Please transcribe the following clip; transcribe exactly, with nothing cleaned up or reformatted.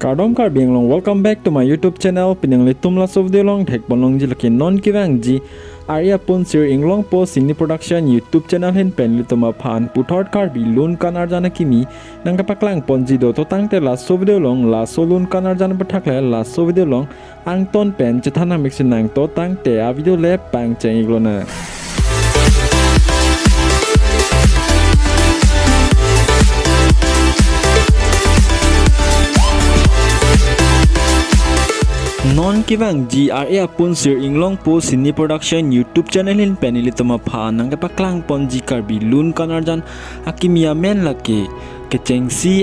Kardom Karbi Anglong, welcome back to my YouTube channel. Pini nanglitum laso video along thekponlongji lake non kevangji R A Punsir Inglongpo Cine Production YouTube channel ahin pen ilitum aphan puthot Karbi Lun Kan Arjan akimi nangkepaklangponji do. To tangte laso video along laso lun kan arjan aphuthak le laso video along angton pen chethan nangmik si nangto. Tangte a video le pangcheng-ik lonang. Non kevangji R A Punsir Inglongpo Cine Production YouTube channel ahin pen ilitum aphan nangkepaklangponji Karbi Lun Kan Arjan akimi amen lake Kechengsi